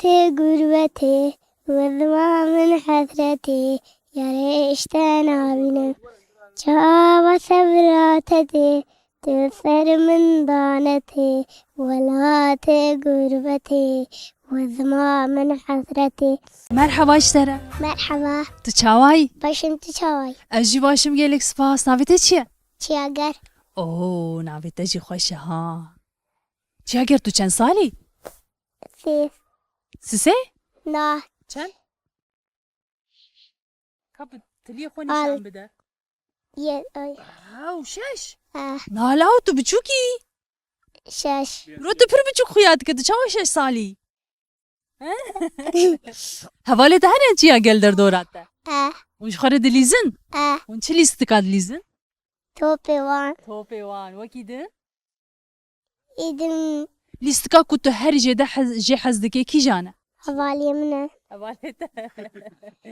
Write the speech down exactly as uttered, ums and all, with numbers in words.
Tê gurbetê, we dima min hesretê, yarê işte nabînim. Çawa sevra te tê, tu ser min danetê, welatê gurbetê, we dima min hesretê. Merheba ji te re. Merheba. Tu çawayî? Başim, tu çawayî? Ez jî başim, gelek spas. Navê te çi ye? Çiyager. Oo, navê te jî xweş e ha. Çiyager, tu çend salî? Sê. Sisê? Na. Çend? Ka bi tiliyê xwe nîşan bide. Ye, ay. Ew şeş. Eh. Nala, û tu biçûkî. Şeş. Ro tu pir biçûk xuya dike, tu çawa şeş salî? He? Hevalê te hene Çiyager derdora te? Eh. Hûn ji xwe re dilîzin? Eh. Hûn çi lîstika dilîzin? Topê wan. Topê wan. Wekî din? Êdî min. Lîstika ku tu herî jêde hez, jê hez dikê kîjan e? Hevalê min e. Hevalê te.